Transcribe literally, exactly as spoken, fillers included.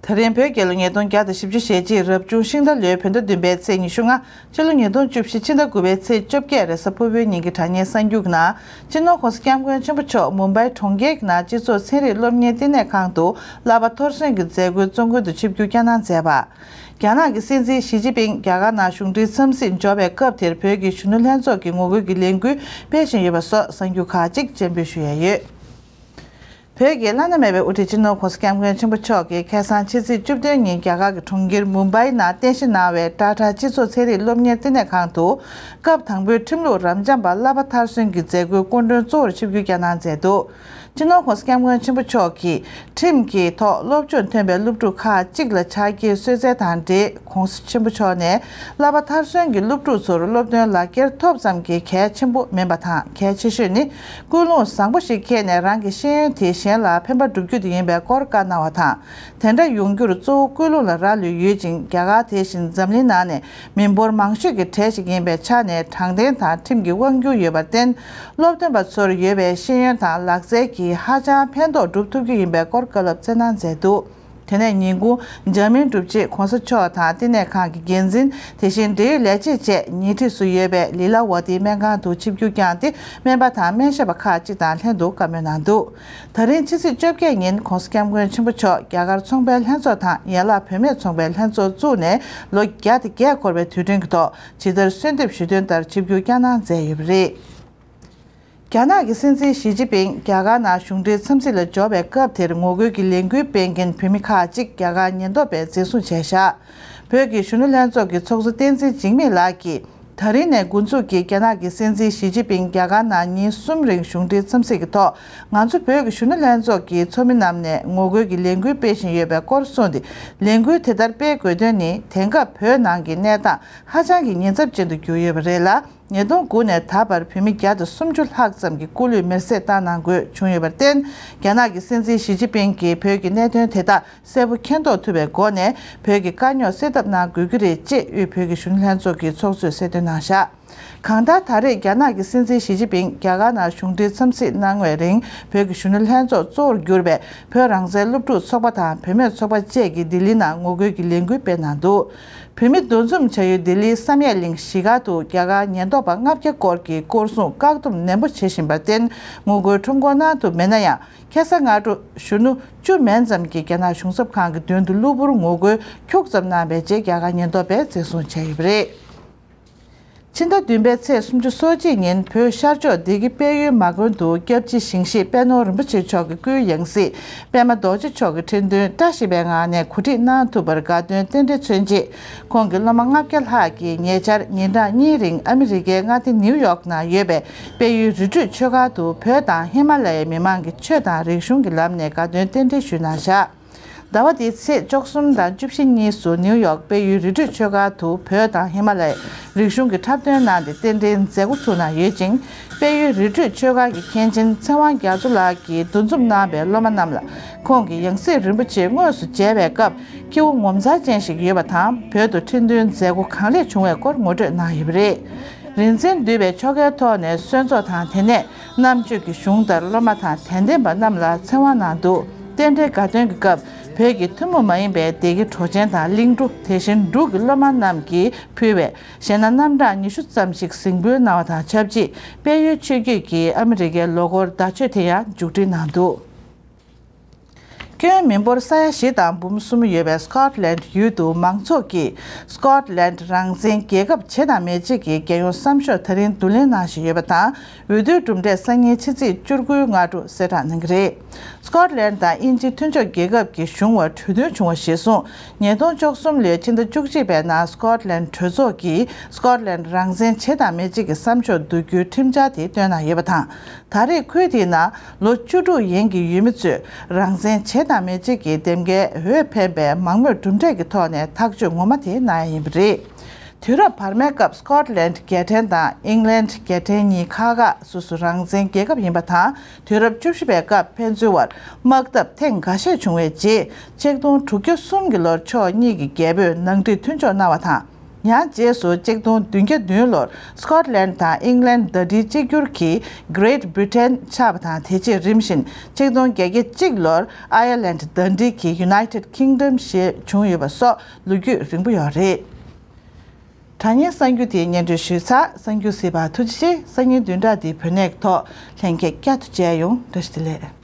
ད་རིང་བོད་རྒྱལ་ལོ་ཉིས་སྟོང་བརྒྱ་དང་བཞི་བཅུ་ཞེ་གཅིག་རབ་བྱུང་ཤིང་རྟ་ལོའི་བོད་ཟླ་བདུན་པའི་ཚེས་ཉི་ཤུ་ལྔ། སྤྱི་ལོ་ཉིས་སྟོང་བཅུ་བཞི་ཕྱི་ཟླ་དགུ་པའི་ཚེས་བཅོ་བརྒྱད་རེས་གཟའ་ཕུར་བུའི་ཉིན་གྱི་དྲ་བརྙན་གསར་འགྱུར་ནང་། སྤྱི་ནོར་༸གོང་ས་༸སྐྱབས་མགོན་ཆེན་པོ་མཆོག་མུམ་བྷའི་གྲོང་ཁྱེར་གྱི་ནང་སྤྱི་ཚོགས་ཚན་རིག་སློབ་གཉེར་བསྟི་གནས་ཁང་དུ་བསླབ་པ་མཐོ་སོན་གྱི་མཛད་སྒོའི་གཙོ་འགོ་དུ་ཆིབས་བསྒྱུར་བསྐྱངས་གནང་མཛད་པ། རྒྱ་ནག་གི་སྲིད་འཛིན་ཞི་ཅིན་ཕིང་རྒྱ་གར་ནང་གཞུང་འབྲེལ་འཚམས་གཟིགས་འབྱོར་བའི་སྐབས་དེར་བོད་ཀྱི་གཞོན་ནུ་ལྷན་ཚོགས་ཀྱི་ངོ་རྒོལ་གྱི་ལས་འགུལ་སྤེལ་བཞིན་ཡོད་པ་སོགས་གསར་འགྱུར་ཁག་ཅིག་སྤྱན་འབུལ་ཞུ་ཡས་ཡོད། བོད་ཀྱི་བླ་ན་མེད་པའི་དབུ་ཁྲིད་སྤྱི་ནོར་༸གོང་ས་༸སྐྱབས་མགོན་ཆེན་པོ་མཆོག་གིས་ཁ་སང་ཕྱི་ཚེས་བཅུ་བདུན་ཉིན་རྒྱ་གར་གྱི་གྲོང་ཁྱེར་མུམ་བྷའི་ནང་རྟེན་གཞི་གནང་བའི་ཊ་ཊ་སྤྱི་ཚོགས་ཚན་རིག་སློབ་གཉེར་བསྟི་གནས་ཁང་དུ། སྐབས་དང་པོའི་ཁྲིམས་ལུགས་རབ་འབྱམས་པ་བསླབ་པ་མཐར་སོན་གྱི་མཛད་སྒོའི་སྐུ་མགྲོན་གཙོ་བོར་ཆིབས་བསྒྱུར་བསྐྱངས་གནང་མཛད་འདུག་སྤྱི་ནོར་༸གོང་ས་༸སྐྱབས་མགོན་ཆེན་པོ་མཆོག་གིས་ཁྲིམས་ཀྱི་ཐོག་སློབ་སྦྱོང་ཐོན་པའི་སློབ་ཕྲུག་ཁག་ཅིག་ལ་ཕྱག་འཁྱེར་གསོལ་སྩལ་དང་འབྲེལ། ༸གོང་ས་ཆེན་པོ་མཆོག་ནས་བསླབ་པ་མཐར་སོན་གྱི་སློབ་ཕྲུག་ཚོར་སློབ་ཐོན་ལག་འཁྱེར་ཐོབ་ཙམ་གྱིས་གལ་ཆེན་པོ་མིན་པ་དང་། གལ་ཆེ་ཤོས་ནི་ཀུན་སློང་བཟང་པོ་ཞིག་འཁྱེར་ནས་རང་གི་ཤེས་ཡོན་དེ་གཞན་ལ་ཕན་པ་སྒྲུབ་རྒྱུ་དེ་ཡིན་པའི་སྐོར་བཀའ་གནང་བ་དང་། དེ་འདྲ་ཡོང་རྒྱུར་གཙོ་བོ་ཀུན་སློང་ལ་རག་ལུས་ཡོད་ཅིང་། རྒྱ་གར་དེ་བཞིན་འཛམ་གླིང་ནང་ནས་མི་འབོར་མང་ཤོས་ཀྱི་གྲས་ཤིག་ཡིན་པའི་ཆ་ནས་དྲང་བདེན་དང་ཁྲིམས་ཀྱི་དབང་སྒྱུར་ཡོད་པར་བརྟེན། སློབ་སྟོན་པ་ཚོར་ཡོད་པའི་ཤེས་ཡོན་དང་ལག་རྩལ་གྱིས་ཧ་ཅང་ཕན་ཐོགས་སྒྲུབ་ཐུབ་རྒྱུ་ཡིན་པའི་སྐོར་བཀའ་སློབ་སྩལ་གནང་མཛད་འདུག་དེ་ནས་ཉིན་གུང་འཇར་མན་གྲུབ་རྗེས་༸གོང་ས་མཆོག་དང་བསྟི་གནས་ཁང་གི་འགན་འཛིན། དེ་བཞིན་འབྲེལ་ཡོད་ལས་བྱེད་བཅས་ཉེ་འཁྲིས་སུ་ཡོད་པའི་ལི་ལ་ཝ་ཏི་སྨན་ཁང་དུ་ཆིབས་བསྒྱུར་བསྐྱངས་ཏེ། སྨན་པ་དང་སྨན་ཞབས་པ་ཁག་ཅིག་དང་ལྷན་དུ་བཀའ་མོལ་གནང་འདུག་དེ་རིང་ཕྱི་ཚེས་བཅོ་བརྒྱད་ཉིན་༸གོང་ས་༸སྐྱབས་མགོན་ཆེན་པོ་མཆོག་རྒྱ་གར་ཚོང་པའི་ལྷན་ཚོགས་དང་ཡན་ལག་བུད་མེད་ཚོང་པའི་ལྷན་ཚོགས་བཙུགས་ནས་ལོ་བརྒྱ་དང་བརྒྱད་འཁོར་བའི་དུས་དྲན་གྱི་ཐོག་ཇི་ལྟར་གསོལ་འདེབས་ཞུས་དོན་ལྟར་ཆིབས་བསྒྱུར་བསྐྱངས་གནང་མཛད་ཡོད་པ་རེད། རྒྱ་ནག་གི་སྲིད་འཛིན་ཞི་ཅིན་ཕིང་རྒྱ་གར་ནང་གཞུང་འབྲེལ་འཚམས་གཟིགས་ལ་འབྱོར་བའི་སྐབས་དེར་ངོ་རྒོལ་གྱི་ལས་འགུལ་སྤེལ་མཁན་བོད་མི་ཁག་ཅིག་རྒྱ་གར་ཉེན་རྟོག་པས་འཛིན་བཟུང་བྱས་བཞག་བོད་ཀྱི་གཞོན་ནུ་ལྷན་ཚོགས་ཀྱི་ཚོགས་གཙོ་བསྟན་འཛིན་འཇིགས་མེད་ལགས་ཀྱིས། ད་རིང་ནས་འགོ་འཛུགས་ཀྱིས་རྒྱ་ནག་གི་སྲིད་འཛིན་ཞི་ཅིན་ཕིང་རྒྱ་གར་ནང་ཉིན་གསུམ་རིང་གཞུང་འབྲེལ་འཚམས་གཟིགས་ཀྱི་ཐོག་ང་ཚོ་བོད་ཀྱི་གཞོན་ནུ་ལྷན་ཚོགས་ཀྱི་ཚོགས་མི་རྣམས་ནས་ངོ་རྒོལ་གྱི་ལས་འགུལ་སྤེལ་བཞིན་ཡོད་པའི་སྐོར་གསུངས་ཏེ། ལས་འགུལ་དེ་ལྟར་སྤེལ་དགོས་དོན་ནི། དེང་སྐབས་བོད་ནང་གི་གནས་སྟངས་ཧ་ཅང་གི་ཉེན་ཚབས་ཅན་དུ་གྱུར་ཡོད་པ་རེད་ལ། ཉིས་སྟོང་དགུ་ནས་ད་བར་བོད་མི་བརྒྱ་དང་སུམ་ཅུ་ལྷག་ཙམ་གྱི་སྐུ་ལུས་མེར་སྲེག་བཏང་གནང་དགོས་བྱུང་ཡོད་པར་བརྟེན། རྒྱ་ནག་གི་སྲིད་འཛིན་ཞི་ཅིན་ཕིང་གིས་བོད་ཀྱི་གནད་དོན་དེ་དག་གསལ་པོ་མཁྱེན་རྟོགས་ཐུབ་པའི་སྒོ་ནས་བོད་ཀྱི་དཀའ་རྙོག་སེལ་ཐབས་གནང་དགོས་ཀྱི་རེད་ཅེས་དབུས་བོད་ཀྱི་གཞོན་ནུ་ལྷན་ཚོགས་ཀྱི་ཚོགས་གཙོས་གསལ་སྟོན་གནང་བཞག་གང་ལྟར། ད་རེས་རྒྱ་ནག་གི་སྲིད་འཛིན་ཞི་ཅིན་ཕིང་རྒྱ་གར་ནང་གཞུང་འབྲེལ་འཚམས་གཟིགས་གནང་བའི་རིང་། བོད་ཀྱི་གཞོན་ནུ་ལྷན་ཚོགས་གཙོ་བོར་གྱུར་པའི་བོད་རང་བཙན་སློབ་ཕྲུག་ཚོགས་པ་དང་བུད་མེད་ཚོགས་པ་བཅས་ཀྱིས་ལྡི་ལི་ནང་ངོ་རྒོལ་གྱི་ལས་འགུལ་སྤེལ་གནང་འདུག་བོད་མི་འདུ་འཛོམས་བྱ་ཡུལ་ལྡི་ལིའི་བསམ་ཡས་གླིང་གཞིས་སྒར་དུ་རྒྱ་གར་ཉེན་རྟོག་པ་ལྔ་བརྒྱ་སྐོར་གྱིས་སྐོར་སྲུང་བཀག་སྡོམ་ནན་པོ་བྱེད་བཞིན་པར་བརྟེན། ངོ་རྒོལ་ཁྲོམ་སྐོར་གནང་ཐུབ་མེད་ན་ཡང་། ཁ་སང་སྔ་དྲོ་གཞོན་ནུ་བཅུ་མན་ཙམ་གྱིས་རྒྱ་ནག་གཞུང་ཚབ་ཁང་གི་མདུན་དུ་གློ་བུར་ངོ་རྒོལ་ཁྱུག་ཙམ་གནང་བའི་རྗེས་རྒྱ་གར་ཉེན་རྟོག་པས་འཛིན་བཟུང་བྱས་ཡོད་པ་རེད། ཕྱི་ཟླ་བདུན་པའི་ཚེས་སུམ་ཅུ་སོ་གཅིག་ཉིན་བོད་ཤར་ཕྱོགས་བདེ་སྐྱིད་དཔལ་ཡུལ་མ་དགོན་དུ་སྐྱབས་རྗེ་ཞིང་གཤེགས་པད་ནོར་རིན་པོ་ཆེ་མཆོག་གི་སྐུའི་ཡང་སྲིད་པད་མ་རྡོ་རྗེ་མཆོག་གི་ཁྲི་འདོན་བཀྲ་ཤིས་པའི་ངང་ནས་གོ་སྒྲིག་གནང་ཐུབ་པར་དགའ་སྟོན་རྟེན་འབྲེལ་མཚོན་ཆེད། ཁོང་གི་སློབ་མ་ལྔ་བརྒྱ་ལྷག་གིས་ཉེ་ཆར་ཉིན་གྲངས་གཉིས་རིང་ཨ་མི་རི་ཀའི་མངའ་སྡེ་ནིའུ་ཡོག་ནང་ཡོད་པའི་དཔལ་ཡུལ་རི་ཁྲོད་ཆོས་སྒར་དུ་བོད་དང་ཧི་མ་ལ་ཡའི་མི་མང་གི་ཆོས་དང་རིག་གཞུང་གི་ལམ་ནས་དགའ་སྟོན་རྟེན་འབྲེལ་ཞུས་གནང་བཞག་ཟླ་བ་འདིའི་ཚེས་བཅུ་གསུམ་དང་བཅུ་བཞི་གཉིས་སུ་ནིའུ་ཡོག་དཔལ་ཡུལ་རི་ཁྲོད་ཆོས་སྒར་དུ་བོད་དང་ཧི་མ་ལ་ཡའི་རིག་གཞུང་གི་འཁྲབ་སྟོན་གནང་སྟེ་རྟེན་འབྲེལ་མཛད་སྒོ་ཚུགས་གནང་ཡོད་ཅིང་། དཔལ་ཡུལ་རི་ཁྲོད་ཆོས་སྒར་གྱི་མཁན་ཆེན་ཚེ་དབང་རྒྱ་མཚོ་ལགས་ཀྱིས་འདུ་འཛོམས་གནང་བའི་སློབ་མ་རྣམས་ལ་ཁོང་གི་ཡང་སྲིད་རིན་པོ་ཆེ་དངོས་སུ་མཇལ་བའི་སྐབས་སྐྱེ་བོ་ངོ་མཚར་ཅན་ཞིག་ཡོད་པ་དང་། བོད་དུ་ཁྲི་འདོན་མཛད་སྒོ་གང་ལེགས་བྱུང་བའི་སྐོར་ངོ་སྤྲོད་གནང་ཡོད་པ་རེད། རིག་འཛིན་འདུས་པའི་ཆོ་གའི་ཐོག་ནས་གསོལ་ཚོགས་དང་། དེ་ནས་རྣམ་དཔྱོད་ཀྱི་གཞུང་ལྟར་སློབ་མ་དང་དད་ལྡན་པ་རྣམས་ལ་ཚེ་དབང་གནང་འདུག་རྟེན་འབྲེལ་དགའ་སྟོན་གྱི་སྐབས་བོད་ཀྱི་ཐུན་མོང་མ་ཡིན་པའི་བདེ་སྐྱིད་གྲོགས་ཆེན་དང་གླིང་ཕྲུག་དེ་བཞིན་འབྲུག་གི་སློབ་མ་རྣམས་ཀྱིས་ཕུལ་བའི་གཞས་སྣ་རྣམ་གྲངས་ཉི་ཤུ་ཙམ་ཞིག་གཟིགས་འབུལ་གནང་བ་དང་ཆབས་ཅིག་དཔལ་ཡུལ་ཆོས་བརྒྱུད་ཀྱི་ཨ་མི་རི་ཀའི་ལོ་འཁོར་ཟླ་མཆོད་དེ་ཡང་མཇུག་སྒྲིལ་གནང་འདུག་སྐྱོན་མི་འབོར་ས་ཡ་བཞི་དང་འབུམ་གསུམ་ཡོད་པའི་སི་ཀོཊ་ལེནཌ་ཡུལ་དུ་མང་ཚོགས་ཀྱིས་སི་ཀོཊ་ལེནཌ་རང་བཙན་རྒྱལ་ཁབ་བྱེད་དང་མེད་ཅེས་ཀྱི་རྒྱལ་ཡོངས་བསམ་ཤོག་དེ་རིང་བསྡུ་ལེན་གནང་བཞིན་ཡོད་པ་དང་། འོས་བསྡུའི་གྲུབ་འབྲས་སང་ཉིན་ཕྱི་ཚེས་བཅུ་དགུའི་སྔ་དྲོ་གསལ་བསྒྲགས་གནང་གི་རེད། སི་ཀོཊ་ལེནཌ་དང་དབྱིན་ཇི་མཐུན་ཕྱོགས་རྒྱལ་ཁབ་ཀྱི་གཞུང་བར་གྲོས་མཐུན་བྱུང་བ་གཞིར་བཟུང་། ཉིས་སྟོང་བཅུ་གསུམ་ལོའི་ཕྱི་ཟླ་བཅུ་གཅིག་པའི་ནང་སི་ཀོཊ་ལེནཌ་གྲོས་ཚོགས་ཀྱིས་སི་ཀོཊ་ལེནཌ་རང་བཙན་བྱེད་དང་མེད་ཅེས་ཀྱི་བསམ་ཤོག་བསྡུ་རྒྱུའི་ཁྲིམས་འཆར་དེ་བཏོན་གནང་ཡོད་པ་དང་། ད་རེས་ཁུལ་དེའི་ནང་ལོ་བཅུ་དྲུག་ཡན་གྱི་ཡུལ་མི་ཚོས་རང་བཙན་བྱེད་དང་མེད་ཅེས་ཀྱི་འདེམས་ཀའི་འོས་འཕེན་པའི་མང་མོས་གྲུབ་འབྲས་ཀྱི་ཐོག་ནས་ཐག་གཅོད་ངོ་མ་དེ་གནང་ཡ་ཡིན་པ་རེད། དུས་རབས་བར་མའི་སྐབས་སི་ཀོཊ་ལེནཌ་རྒྱལ་ཕྲན་དང་ཨིང་ལེནཌ་རྒྱལ་ཕྲན་གཉིས་ཁག་ཁག་སོ་སོ་རང་བཙན་རྒྱལ་ཁབ་ཡིན་པ་དང་། དུས་རབས་བཅུ་བཞི་པའི་སྐབས་ཕན་ཚུན་བར་དམག་འཐབ་ཐེངས་འགའ་ཤས་བྱུང་བའི་རྗེས། ཆིག་སྟོང་དྲུག་བརྒྱ་གསུམ་གྱི་ལོར་ཕྱོགས་གཉིས་ཀྱི་རྒྱལ་པོས་ནང་འགྲིག་མཐུན་ཕྱོགས་གནང་བ་དང་། ཡང་རྗེས་སུ་ཆིག་སྟོང་བདུན་བརྒྱ་བདུན་ལོར་སི་ཀོཊ་ལན་དང་ཨིང་ལན་ཟླ་སྒྲིལ་གཅིག་གྱུར་གྱི་Great Britain ཆགས་པ་དང་། དེ་རྗེས་རིམ་བཞིན་ཆིག་སྟོང་བརྒྱད་བརྒྱ་གཅིག་ལོར་ཨ་ཡར་ལན་ཟླ་སྒྲིལ་གྱི་United Kingdom ཞེས་བྱུང་ཡོད་པ་སོགས་ལོ་རྒྱུས་རིང་པོ་ཡོད་རེད། དྲ་བརྙན་གསར་འགྱུར་དེ་སྙན་སྒྲོན་ཞུས་ཚར། གསར་འགྱུར་གཟིགས་པར་ཐུགས་རྗེ་ཆེ། སང་ཉིན་བདུན་ཕྲག་འདིའི་བོད་གནས་ཐོག་ལྷན་རྒྱས་བསྐྱར་དུ་མཇལ་ཡོང་། བཀྲ་ཤིས་བདེ་ལེགས།